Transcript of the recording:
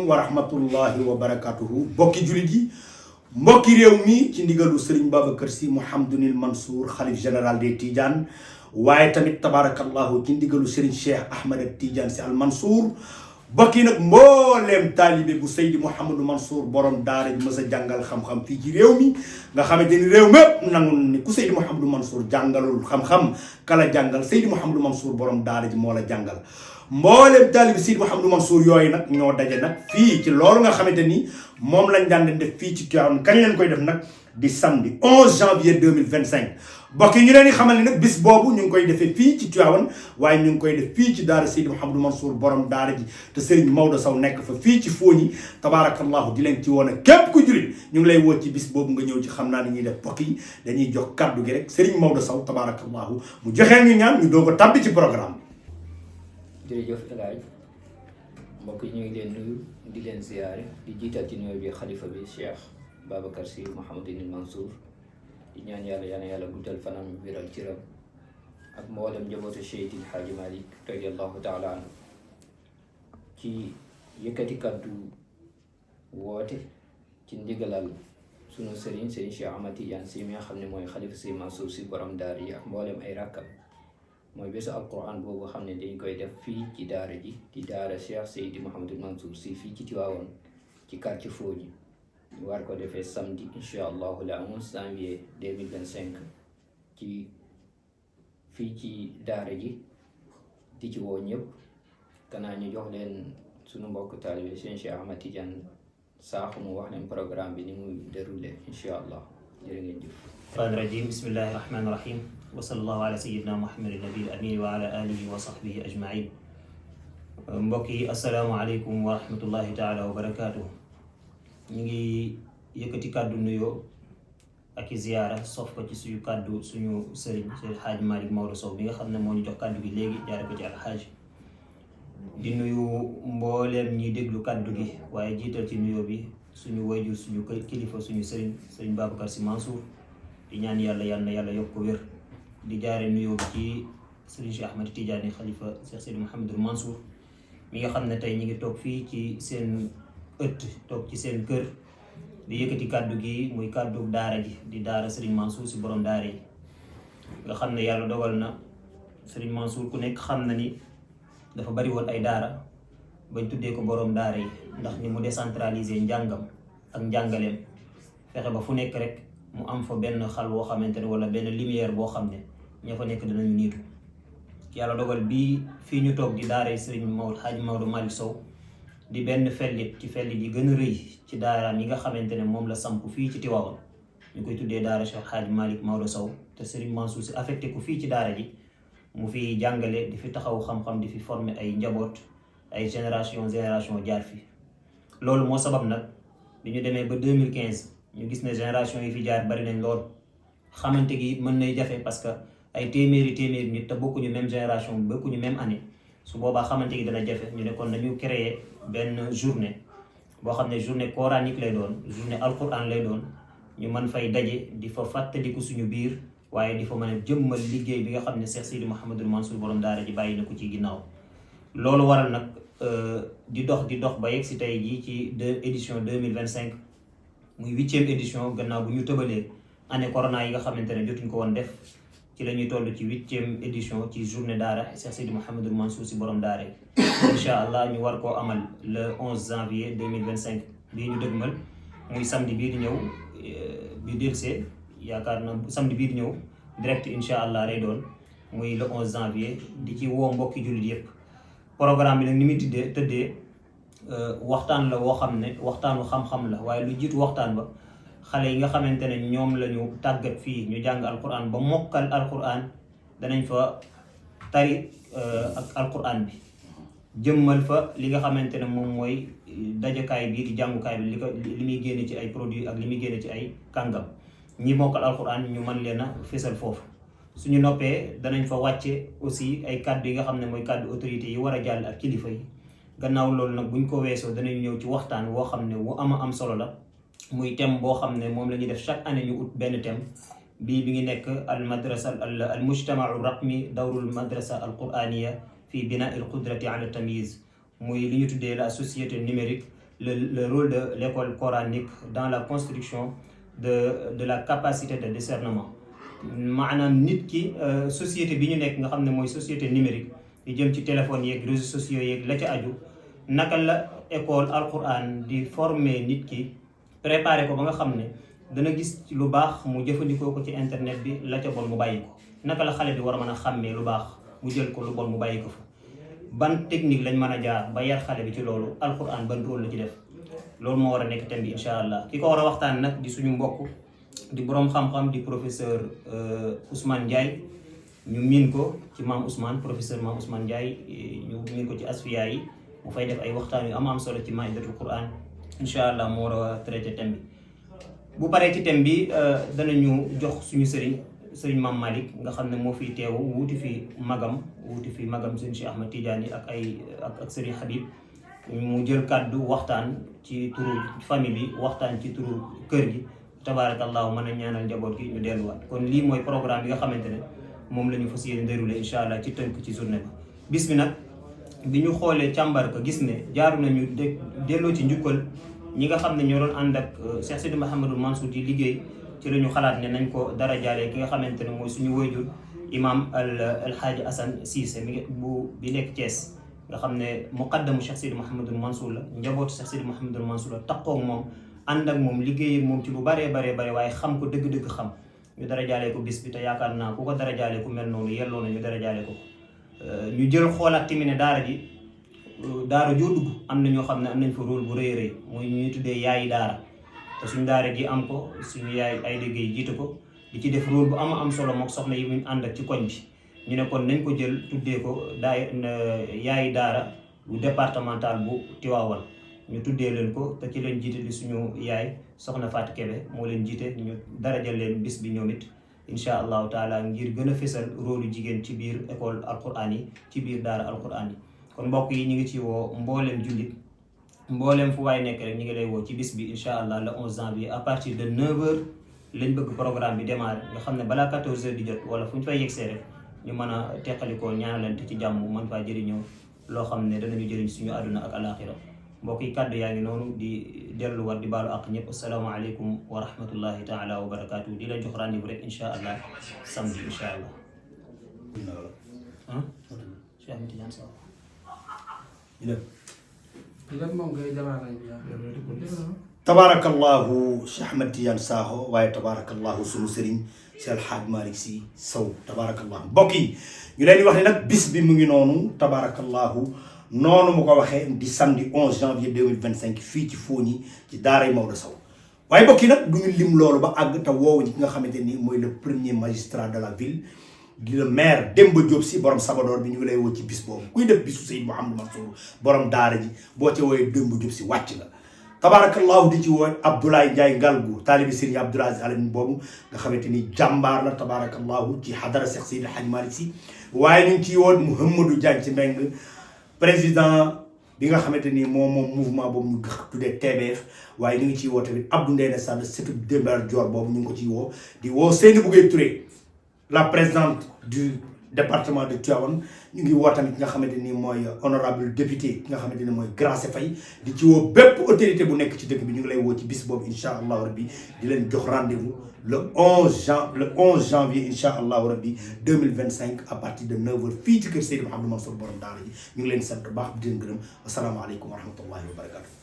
wa rahmatullahi wa barakatuhu mbokki jullit yi mbokki réew mi ci ndigalu Serigne Babacar Sy Mouhamadoul Mansour xalif général des Tidiane waaye tamit tabarakallahu ci ndigalu Serigne Cheikh Ahmed Tidiane Sy Al Mansour bokki nag mbooleem taalibe bu Seydi Mouhamadoul Mansour borom daara ji mës a jàngal xam-xam fii ci réew mi nga xamante ni réew mépp nangu ni ku Seydi Mouhamadoul Mansour jàngalul xam-xam kala jàngal Seydi Mouhamadoul Mansour borom daara ji moo la jàngal mboolem taalibe Seydi Mouhamadoul Mansour yooyu nag ñoo daje nag fii ci loolu nga xamante ni moom lañ daan def fii ci Tivaouane kañ leen koy def nag di samedi 11 janvier 2025 bokk yi ñu leen di xamal ni nag bis boobu ñu ngi koy defee fii ci Tivaouane waaye ñu ngi koy def fii ci daara Seydi Mouhamadoul Mansour borom daara ji te Serigne Maodo Sow nekk fa fii ci Fooñi tabaarakallahu di leen ci woon ak képp ku jullit ñu ngi lay woo ci bis boobu nga ñëw ci xam naa ni ñuy def bokk yi dañuy jox kaddu gi rek Serigne Maodo Sow tabaarakallahu mu joxee ñu ñaan ñu doog a tàbbi ci programme bi. jërëjëf El Hadj mbokk yi ñu ngi leen nuyu di leen ziyaare di jiital ci nuyoo bi xalifa bi Cheikh Babacar Sy Mouhamadoul Mansour di ñaan yàlla guddal fanam wéral ciram ak mboolem njabootu Seydi El Hadji Malick radiyallahu taala anhu ci yëkkati kaddu woote ci ndigalal sunu sëriñ Cheikh Ahmed Tidiane Sy mi nga xam ne mooy xalifa Sy Mansour Sy borom daara yi ak mboolem ay rakkam mooy bésu alquran boobu xam ne dañ koy def fii ci daara ji di daara Cheikh Seydi Mouhamadoul Mansour Sy fii ci Tivaouane ci quartier Fooñi ñu war ko defee samedi incha allahu le 11 janvier 2025 ci fii ci daara ji di ci woo ñëpp kanaa ñu jox leen sunu mbokk taalibe seen Cheikh Ahmed Tidiane Sakho mu wax leen programme bi ni muy déroulé incha allah jërë ngeen jëf. Rahmaan rajim bismillahi rahmaani rahim wa sallallahu ala sayyidina muhammadin nabil amin wa ala alihi wa sahbihi ajmain mbokk yi asalaamaaleykum wa rahmatullahi taala wa barakaatuh. ñu ngi yëkkati kàddu nuyoo ak i ziyaara sof ko ci suñu kàddu suñu sëriñ Seydi Hadji Malick Maodo Sow bi nga xam ne moo ñu jox kàddu gi léegi jaare ko ci alxaaji di nuyu mbooleem ñiy déglu kàddu gi waaye jiital ci nuyoo bi suñu wayjur suñu kilifa suñu sëriñ Babacar Sy Mansour di ñaan yàlla yokk ko wér di jaare nuyoo bi ci sëriñ Cheikh Ahmed Tidiane xalifa Cheikh Seydi Mouhamadoul Mansour mi nga xam ne tey ñi ngi toog fii ci seen ëtt toog ci seen kër di yëkkati kàddu gi muy kàddu daara ji di daara Serigne Mansour Sy borom daara yi nga xam ne yàlla dogal na Serigne Mansour ku nekk xam na ni dafa bari woon ay daara bañ tuddee ko borom daara yi ndax ni mu décentraliser njàngam ak njàngaleem fexe ba fu nekk rek mu am fa benn xal boo xamante ne wala benn lumière boo xam ne ña fa nekk danañu niitu yàlla dogal bii fii ñu toog di daara Serigne Maodo Hadji Maodo Malick Sow di benn fellit ci fellit yi gën a rëy ci daaraam yi nga xamante ne moom la samp fii ci Tivaouane ñu koy tuddee daara Cheikh Hadji Malick Maodo Sow te Serigne Mansour Sy affecté ko fii ci daara ji mu fi jàngale di fi taxaw xam-xam di fi former ay njaboot ay génération jaar fi loolu moo sabab nag bi ñu demee ba 2015 ñu gis ne génération yi fi jaar bari nañ lool xamante gi mën nay jafe parce que ay téeméeri nit te bokkuñu même génération bokkuñu même année su boobaa xamante gi dana jafe ñu ne kon nañu créer benn journée boo xam ne journée coranique lay doon journée alquran lay doon ñu mën fay daje di fa fàttaliku suñu biir waaye di fa mën a jëmmal liggéey bi nga xam ne Cheikh Seydi Mouhamadoul Mansour borom daara ji bàyyi na ko ci ginnaaw loolu waral nag di dox ba yegg si tey jii ci édition 2025 muy 8e édition gannaaw bu ñu tëbalee année corona yi nga xamante ne jotuñ ko woon def ci la ñuy toll ci 8e édition ci journée daara Cheikh Seydi Mouhamadoul Mansour Sy borom daara yi incha allah ñu war koo amal le 11 janvier 2025 bii ñu dëgmal muy samedi bii di ñëw bi delsee yaakaar na samedi bii di ñëw direct incha allah lay doon muy le 11 janvier di ci woo mbokki jullit yépp programme bi nag ni muy tëddee waxtaan la woo xam ne waxtaanu xam-xam la waaye lu jiitu waxtaan ba xale yi nga xamante ne ñoom la ñu tàggat fii ñu jàng alquran ba mokkal alquran danañ fa tari ak alquran bi jëmmal fa li nga xamante ne moom mooy dajakaay bii di jàngukaay bi li muy génne ci ay produits ak li muy génne ci ay kàngam ñi mokkal alquran ñu mën leen a fésal foofu suñu noppee danañ fa wàcce aussi ay kàddu yi nga xam ne mooy kàddu autorité yi war a jàll ak kilifa yi gannaaw loolu nag buñ ko weesoo danañ ñëw ci waxtaan woo xam ne wu am solo la muy thème boo xam ne moom la ñuy def chaque année ñu ut benn thème bii bi ngi nekk al madrasa al mujtamaau raqmi dawrul madrasa al quraniya fi bina il qudrati ala tamyiz muy li ñu tuddee la société numérique le rôle de l'école coranique dans la construction de la capacité de discernement maanaam nit ki société bi ñu nekk nga xam ne mooy société numérique di jëm ci téléphone yeeg réseaux sociaux yeeg la ca aju naka la école alquran di former nit ki préparer ko ba nga xam ne dana gis lu baax mu jëfandikoo ko ci internet bi la ca bon mu bàyyi ko naka la xale bi war a mën a xàmmee lu baax mu jël ko lu bon mu bàyyi ko fa ban technique lañ mën a jaar ba yar xale bi ci loolu alquran ban rôle la ci def loolu moo war a nekk thème bi incha allah ki ko war a waxtaan nag di suñu mbokk di boroom xam-xam di professeur Ousmane Ndiaye ñu miin ko ci maam Ousmane professeur maam Ousmane Ndiaye ñu miin ko ci asfiya yi mu fay def ay waxtaan yu am solo ci maidatul Quran incha allah moo war a traité thème bi bu paree ci thème bi danañu jox suñu sëriñ Maam Malick nga xam ne moo fiy teew wuuti fi magam sëriñ Cheikh Ahmad Tidiane ak sëriñ Habib mu jël kàddu waxtaan ci turu famille bi waxtaan ci turu kër gi tabarakallahu mën a ñaanal njaboot gi ñu delluwaat kon lii mooy programme bi nga xamante ne moom la ñu fas yéene déroulé incha allah ci tënk ci journée bi bis bi nag bi ñu xoolee càmbar ko gis ne jaaru nañu delloo ci njukkal ñi nga xam ne ñoo doon ànd ak Cheikh Sidi Mouhamadul Mansour di liggéey ci la ñu xalaat ne nañ ko dara jaale ki nga xamante ne mooy suñu wayjur imam al Hadji Assane Cissé bi nekk Thiès nga xam ne muqaddamu Cheikh Sidi Mouhamadul Mansour la njabootu Cheikh Sidi Mouhamadul Mansour la takkoo ak moom ànd ak moom liggéey ak moom ci lu baree waaye xam ko dëgg-dëgg xam ñu dara jaale ko bis bi te yaakaar naa ku ko dara jaale ku mel noonu yelloo na ñu dara jaale ko ñu jël xoolaat tamit ne daara joo dugg am na ñoo xam ne am nañ fa rôle bu rëy mooy ñuy tuddee yaayi daara te suñu daara ji am ko suñu yaay ay liggéey jiite ko di ci def rôle bu am solo mook soxna yi muñ ànd ak ci koñ bi ñu ne kon nañ ko jël tuddee ko yaayi daara bu départemental bu Tivaouane ñu tuddee leen ko te ci leen jiite di suñu yaay soxna Fatou Kébé moo leen jiite ñu darajal leen bis bi ñoom it incha allahu taala ngir gën a fésal rôle jigéen ci biir école alquran yi ci biir daara alquran yi kon mbokk yi ñu ngi ci woo mbooleem jullit mbooleem fu waay nekk rek ñu ngi lay woo ci bis bi incha allah le 11 janvier à partir de 9h lañ bëgg programme bi démarré nga xam ne balaa 14h di jot wala fu ñu fay yegsee rek ñu mën a teqalikoo ñaanalante ci jàmm mën faa jëriñoo loo xam ne danañu jëriñ suñu àdduna ak alaxira mbokk yi kàddu yaa ngi noonu di delluwaat di baalu ak ñëpp asalaamaaleykum wa rahmatullahi taala wa barakaatu di la jox rendez-vous rek incha allah samedi incha allah. Cheikh Ahmed Tidiane Sow. tabarakallahu Cheikh Ahmed Tidiane Sakho waaye tabarakallahu sunu sëriñ Cheikh Hadj Malick Sy Sow tabarakallahu mbokk yi ñu leen di wax ne nag bis bi mu ngi noonu tabarakallahu noonu mu ko waxee di samedi 11 janvier 2025 fii ci Fogny ci daaray Maodo Sow waaye mbokk yi nag du ñu lim loolu ba àgg te woowu ñi ki nga xamante ni mooy le premier magistrat de la ville di le maire Demba Diop Sy borom Sabador bi ñu ngi lay woo ci bis boobu kuy def bisu Seydou Mouhamadou Mansour borom daara ji boo ca wooyee Demba Diop Sy wàcc nga tabarakallahu di ci woo Abdoulaye Ndiaye Ngalgu taalibi Serigne Abdoul Aziz Al Amine boobu nga xamante ni jàmbaar la tabarakallahu ci xadara Cheikh Seydi Hadji Malick Sy waaye ñu ngi ciy woo Mouhamadou Diagne ci Mbeng président bi nga xamante ni moom mouvement boobu ñu tuddee TBF waaye ñu ngi ciy woo tamit Abdou Ndéné Sall surtout Demba Dior boobu ñu ngi ko ciy woo di woo Seynabou Gueye Touré la présidente du département de Tivaouane ñu ngi woo tamit ki nga xamante ni mooy honorable député ki nga xamante ni mooy Grace Faye di ci woo bépp autorité bu nekk ci dëkk bi ñu ngi lay woo ci bis boobu incha allahu rabbi di leen jox rendez-vous le 11 janvier incha allahu rabbi 2025 à partir de 9h fii ci kër Seydou Mouhamadou Mansour borom daara ji ñu ngi leen sant bu baax di leen gërëm asalaamaaleykum wa rahmatullahi wa barakatu